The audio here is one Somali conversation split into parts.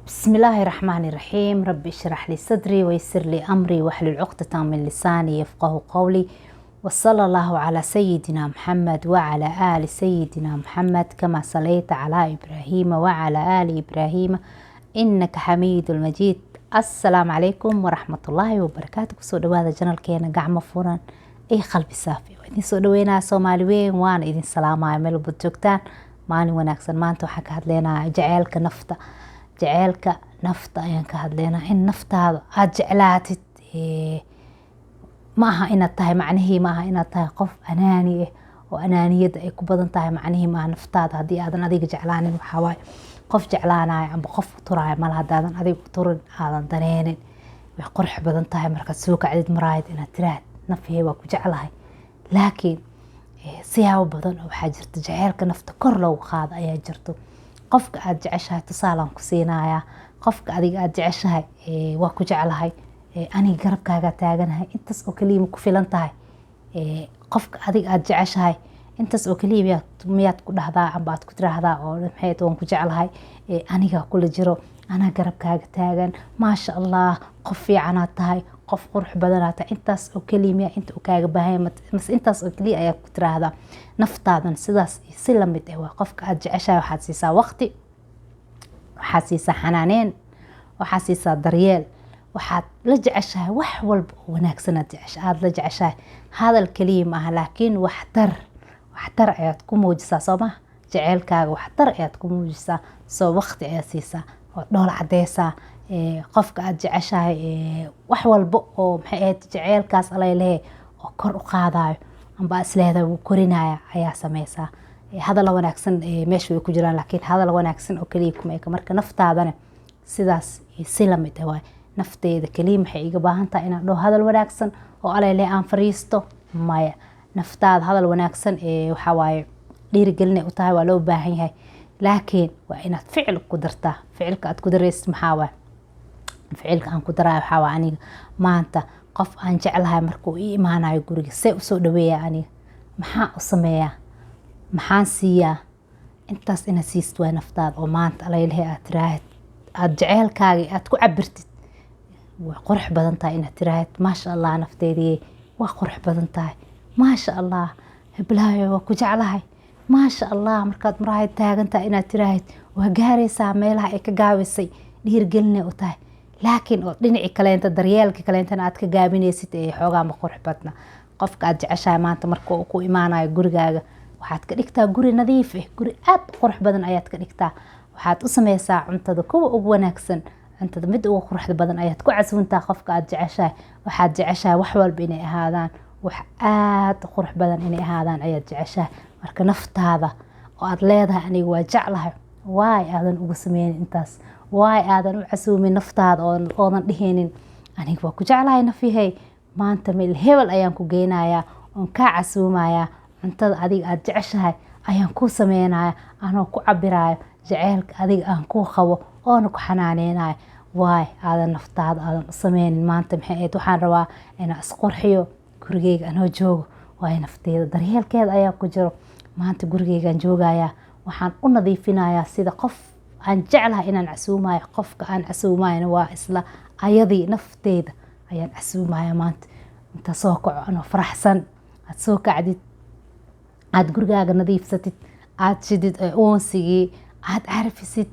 بسم الله الرحمن الرحيم. ربي اشرح لي صدري ويسر لي أمري واحلل عقدة من لساني يفقه قولي، وصلى الله على سيدنا محمد وعلى آل سيدنا محمد كما صليت على إبراهيم وعلى آل إبراهيم إنك حميد المجيد. السلام عليكم ورحمة الله وبركاته. Kusoo dhawaada channelkeena Gacmo Furan iyo Qalbi Saafi. Waa idin soo dhaweynaya, Soomaali weyn, waana idin salaamaya meel walbaad joogtaan. Maalin wanaagsan. Maanta waxaan ka hadleynaya jaceylka nafta. Jaceylka nafta ayaan ka hadleynaa, in naftaada aada jeclaatid. Ma aha inaad tahay, macnihii ma aha inaad tahay qof anaani ah oo anaaniyada ay ku badan tahay. Macnihii maaha. Naftaada haddii aadan adiga jeclaanin, waxaa waaye qof jeclaanayo amba qof u turaayo mala. Haddaadan adiga u turin, aadan daneenin, way qurux badan tahay markaad soo kacdid maraayad inaad tiraahd, "Nafyey, waa ku jeclahay." Laakiin siyaabo badan oo waxaa jirta jaceylka nafta kor loogu qaado ayaa jirto. Qofka aada jeceshahay, tusaalaan ku siinayaa, qofka adiga aada jeceshahay, "Waa ku jeclahay, aniga garabkaagaa taaganahay," intaas oo keliya ma ku filan tahay? Qofka adiga aada jeceshahay intaas oo keliya miyaad ku dhahdaa amba aad ku tiraahdaa oo maxay, "Waan ku jeclahay, anigaa kula jiro, anaa garabkaaga taagan, maasha Allah, qof fiicanaad tahay, qof qurux badanaad tahay," intaas oo keliya miyaa inta uu kaaga baahanya, mase intaas oo keliya ayaa ku tiraahdaa? Naftaadan sidaas si lamid ah waa. Qofka aada jeceshahay waxaad siisaa waqti, waxaad siisaa xanaaneyn, waxaad siisaa daryeel, waxaad la jeceshahay wax walba oo wanaagsan aad jecesha aada la jeceshahay. Hadal keliya maaha, laakiin waxtar, waxtar ayaad ku muujisaa, soo maha? Jaceylkaaga waxtar ayaad ku muujisaa, soo waqti ayaad siisaa oo dhoola cadeysaa qofka aada jeceshahay. Wax walba oo maxay ahayd jaceylkaas alalehe oo kor u qaadayo amba isleedahay wuu korinaya ayaa sameysaa. Hadalla wanaagsan meesha way ku jiraan, laakiin hadal wanaagsan oo keliya kuma eka. Marka naftaadana sidaas si lamid ah waay. Nafteeda keliya maxay iga baahan tahay inaan dhaho hadal wanaagsan oo alele aan fariisto? Maya. Naftaada hadal wanaagsan waxaa waaye dhiirigelinay u tahay, waa loo baahan yahay, laakiin waa inaad ficil ku dartaa. Ficilka aad ku daraysid maxaa waay? Ficilka aan ku daraayo waxaa waay, aniga maanta qof aan jeclahay markuu ii imaanayo guriga, see usoo dhaweeya? Aniga maxaa u sameeyaa? Maxaan siiyaa? Intaas inaad siisid waay naftaada, oo maanta alaylehe aad tiraahid, aada jeceylkaaga aad ku cabirtid. Way qurux badan tahay inaad tiraahid, "Maasha Allah, nafteedii waa qurux badan tahay, maasha Allah, heblaayo, waa ku jeclahay, maasha Allah." Markaad muraayad taagan tahay inaad tiraahid, waa gaaraysaa meelaha ay ka gaabisay, dhiirgelinay u tahay. Laakiin oo dhinacii kaleenta, daryeelka kaleentana aad ka gaabinaysid, ee xoogaa ma qurux badna. Qofka aad jeceshahay maanta marka uu ku imaanayo gurigaaga, waxaad ka dhigtaa guri nadiif ah, guri aada u qurux badan ayaad ka dhigtaa. Waxaad u sameysaa cuntada kuwa ugu wanaagsan, cuntada mid ugu quruxda badan ayaad ku casuuntaa qofka aad jeceshahay. Waxaad jeceshahay wax walba inay ahaadaan wax aada u qurux badan inay ahaadaan ayaad jeceshahay. Marka naftaada oo aada leedahay, "Aniga waa jeclahay," waay aadan ugu sameynin intaas? Waay aadan u casuumin naftaada oodan dhihinin, "Aniga waa ku jeclahay, nafyahay, maanta meel hebel ayaan ku geynayaa oon kaa casuumayaa, cuntada adiga aada jeceshahay ayaan kuu sameynaya, anoo ku cabirayo jaceylka adiga aan kuu qabo oona ku xanaaneynayo"? Waay aadan naftaada aadan u sameynin? Maanta maxay ahayd, waxaan rabaa inaan isqurxiyo gurigeyga anoo joogo, waayo nafteeda daryeelkeeda ayaa ku jiro. Maanta gurigeygaan joogayaa, waxaan u nadiifinayaa sida qof aan jeclahay inaan casuumayo. Qofka aan casuumayana waa isla ayadii, nafteeda ayaan casuumaya. Maanta inta soo kaco anoo faraxsan, aada soo kacdid, aada gurigaaga nadiifsatid, aada shidid uunsigii, aada carfisid,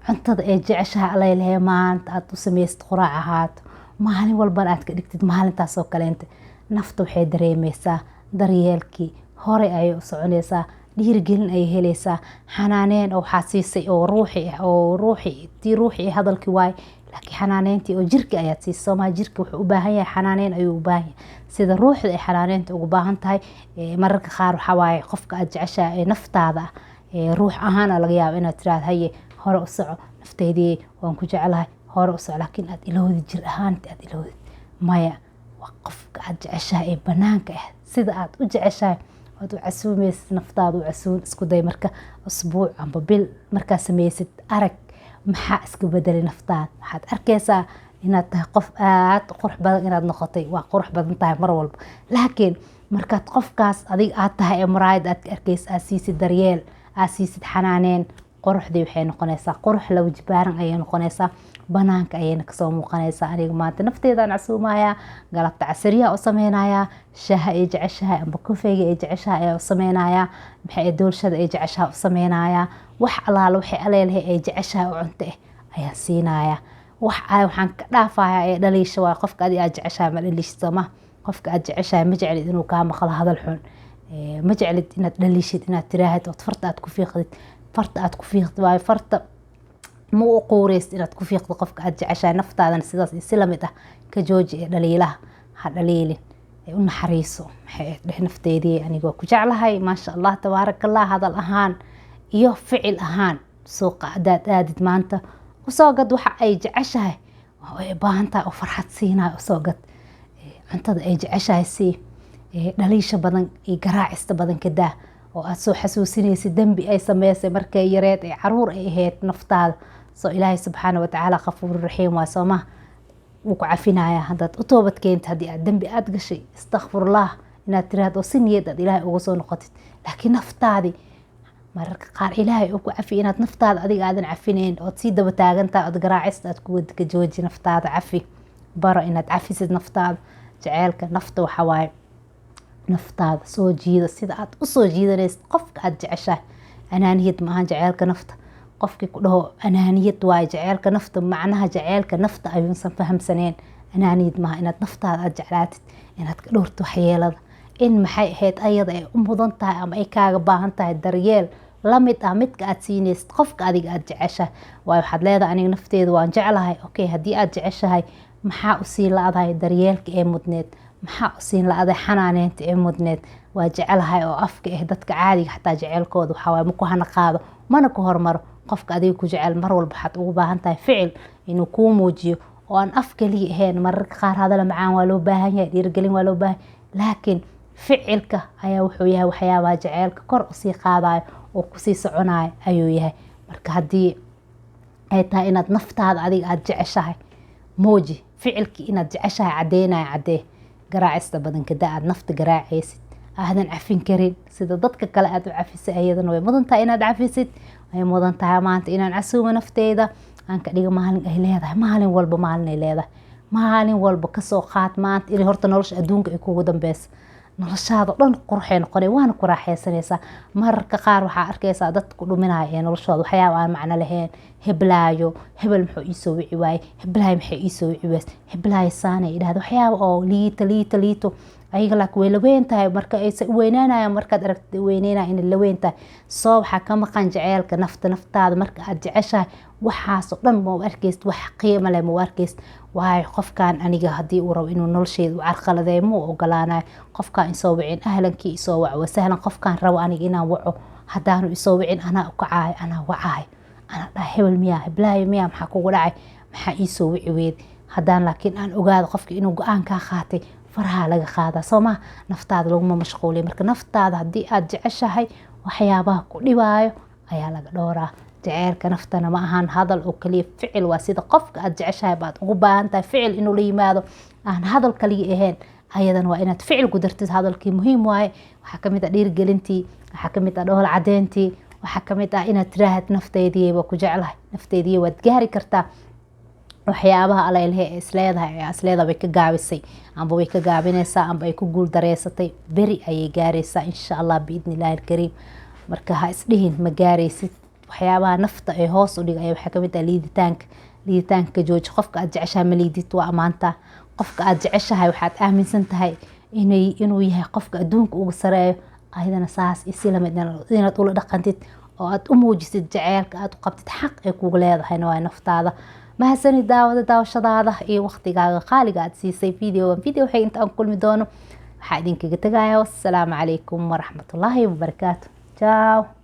cuntada ee jeceshaha alalehe maanta aada u sameysid, quraac ahaato, maalin walbana aad ka dhigtid maalintaasoo kaleenta. Nafta waxay dareemeysaa daryeelkii, horey ayay u soconeysaa, dhiirigelin ayay heleysaa, xanaaneyn oo waxaa siisay oo ruuxi ah, oo ruuxi tii ruuxi ah hadalkii waay, laakiin xanaaneyntii oo jirka ayaad siisay, soomaa? Jirka wuxuu u baahan yahay xanaaneyn ayuu u baahan yahay, sida ruuxda ay xanaaneynta ugu baahan tahay. Mararka qaar waxaa waaye qofka aad jeceshahay ee naftaada ah, ruux ahaana laga yaabo inaad tiraahdo, "Haye, hore u soco, nafteydii, waan ku jeclahay, hore u soco," laakiin aad ilowdid jir ahaanta, aad ilowdid. Maya, waa qofka aad jeceshahay ee banaanka ah. Sida aad u jeceshahay waad u casuumeysid naftaada, u casuun. Isku day marka usbuuc amba bil markaa sameysid, arag maxaa iska bedelay naftaada. Waxaad arkeysaa inaad tahay qof aada u qurux badan inaad noqotay. Waa qurux badan tahay mar walba, laakiin markaad qofkaas adiga aad tahay ee muraayad aad ka arkeysa aad siisid daryeel, aad siisid xanaaneyn. Quruxdii waxay noqonaysaa qurux laba jibaaran ayay noqonaysaa, banaanka ayayna kasoo muuqanaysaa. Aniga maanta nafteedaan casuumayaa, galabta casariyaa u sameynayaa, shaaha ay jeceshahay amba kofeyga ay jeceshahay ayaa u sameynayaa, maxay doolshada ay jeceshahay u sameynayaa, wax alaala waxay aleelahay ay jeceshahay oo cunto ah ayaan siinayaa. Wax waxaan ka dhaafayaa ee dhaliisha waa qofka adi aad jeceshahay ma dhaliishid, sooma? Qofka aad jeceshahay ma jeclid inuu kaa maqlo hadal xun, ma jeclid inaad dhaliishid, inaad tiraahid ood farta aad ku fiiqdid. Farta aad ku fiiqdid waayo farta ma u quureysid inaad ku fiiqdo qofka aad jeceshahay. Naftaadana sidaas iyo si lamid ah ka jooji ee dhaliilaha, ha dhaliilin, u naxariiso. Maxay dheh nafteedii, anigoo ku jeclahay, maasha Allah, tabaaraka Allah. Hadal ahaan iyo ficil ahaan, suuqa hadaad aadid maanta, usoo gad waxa ay jeceshahay oo ay baahan tahay oo farxad siinayo, usoo gad cuntada ay jeceshahay sii. Dhaliisha badan iyo garaacista badan ka daa oo aad soo xasuusinaysid dembi ay sameysay markay yareed ee caruur ay ahayd naftaada. Soo Ilaahay subxaana watacaala qafuur raxiim waa, sooma? Wuu ku cafinaya haddaad u toobad keentid. Haddii aad dembi aad gashay, istakfirullah inaad tiraahdo oo si niyad aad Ilaahay uga soo noqotid. Laakiin naftaadii mararka qaar Ilaahay uu ku cafi inaad naftaada adiga aadan cafineyn ood sii daba taagantahay ood garaacista aad ku wadi, ka jooji. Naftaada cafi, baro inaad cafisid naftaada. Jaceylka nafta waxa waaye naftaada soo jiida sida aad usoo jiidanaysid qofka aad jeceshahay. Anaaniyad ma ahan jaceylka nafta. Qofkii ku dhaho anaaniyad waaye jaceylka nafta, macnaha jaceylka nafta ayuusan fahamsaneen. Anaaniyad maaha inaad naftaada aad jeclaatid, inaad ka dhowrto waxyeelada, in maxay ahayd ayada ay u mudan tahay ama ay kaaga baahan tahay daryeel lamid ah midka aad siinaysid qofka adiga aad jeceshahay. Waayo waxaad leedahay, aniga nafteeda waan jeclahay. Okay, haddii aad jeceshahay, maxaa usii la-dahay daryeelka ee mudneed? Maxaa usiin la-dahay xanaaneynta ee mudneed? Waa jecelahay oo afka ah. Dadka caadiga xataa jeceelkooda waxaa waaye ma ku hana qaado mana ku hormaro. Qofka adiga ku jecel mar walba waxaad ugu baahan tahay ficil inuu kuu muujiyo oo aan af kaliya ahayn. Mararka qaar hadala macaan waa loo baahan yahay, dhiirigelin waa loo baahan, laakiin ficilka ayaa wuxuu yahay waxyaabaha jaceylka kor usii qaadayo oo kusii soconayo ayuu yahay. Marka haddii ay tahay inaad naftaada adiga aada jeceshahay, muuji ficilkii inaad jeceshahay cadeynayo, cadee. Garaacista badan kada aad nafta garaacaysid aadan cafin karin sida dadka kale aada u cafisay, ayadana way mudan tahay inaad cafisid, way mudan tahay. Maanta inaan casuumo nafteyda aan ka dhigo maalin ay leedahay, maalin walba maalin ay leedahay, maalin walba kasoo qaad maanta inay horta nolosha adduunka ay kugu dambeyso. Noloshaada dhan quruxay noqonay, waana ku raaxaysanaysaa. Mararka qaar waxaa arkaysaa dad ku dhuminaya ee noloshooda waxyaaba aan macno lahayn. Heblaayo, hebel muxuu iisoo wici waayey? Heblaayo maxay iisoo wici waayey? Heblaayo saanay idhahda. Waxyaaba oo liito liito liito ayaga, laakiin way la weyn tahay. Marka aysa weynaanayaan, markaad aragtid weyneynaya inay la weyn tahay, soo waxaa ka maqan jaceylka nafta. Naftaada marka aad jeceshahay, waxaasoo dhan ma u arkaysid, wax qiimo leh ma u arkaysid. Waayo qofkan aniga haddii uu rabo inuu nolosheeda u carqaladeeyo, ma u ogolaanayo. Qofkaan isoo wicin, ahlankii isoo waco wasahlan. Qofkaan rabo aniga inaan waco, haddaanu isoo wicin, anaa u kacaayo, anaa wacaayo, anaa dhaha, hebel miyaa, heblaayo miyaa, maxaa kugu dhacay, maxaa iisoo wici weyd? Haddaan laakiin aan ogaado qofka inuu go-aan kaa qaatay, faraha laga qaadaa, soo ma? Naftaada laguma mashquuliyo. Marka naftaada haddii aad jeceshahay, waxyaabaha ku dhibaayo ayaa laga dhowraa. Jaceylka naftana ma ahan hadal oo kaliya, ficil waa. Sida qofka aad jeceshahay baad ugu baahan tahay ficil inuu la yimaado aan hadal kaliya ahayn, ayadana waa inaad ficil ku dartid. Hadalkii muhiim waaye. Waxaa kamid ah dhiirigelintii, waxaa kamid ah dhool cadeyntii, waxaa kamid ah inaad tiraahad, nafteydii waa ku jeclahay, nafteydii waad gaari kartaa. Waxyaabaha alalehe ee isleedahay ee isleedahay way ka gaabisay amba way ka gaabinaysaa amba ay ku guul dareysatay, beri ayay gaaraysaa, insha Allah, biidni Illaahi alkariim. Marka ha isdhihin ma gaaraysid. Waxyaabaha nafta ee hoos u dhig ayaa waxaa kamid ah liiditaanka. Liiditaanka ka jooji. Qofka aad jeceshahay ma liidid, waa amaantaa. Qofka aad jeceshahay waxaad aaminsan tahay inuu yahay qofka adduunka ugu sareeyo. Ayadana saas iyo si lamid inaad ula dhaqantid oo aad u muujisid jaceylka aad u qabtid, xaq ay kugu leedahayna waa naftaada. Mahadsanid daawada, daawashadaada iyo waqtigaaga qaaliga aad siisay videogan. Video waxay inta aan kulmi doono, waxaa idinkaga tegaya wassalaamu calaykum waraxmatullaahi wabarakaatu. Ciao.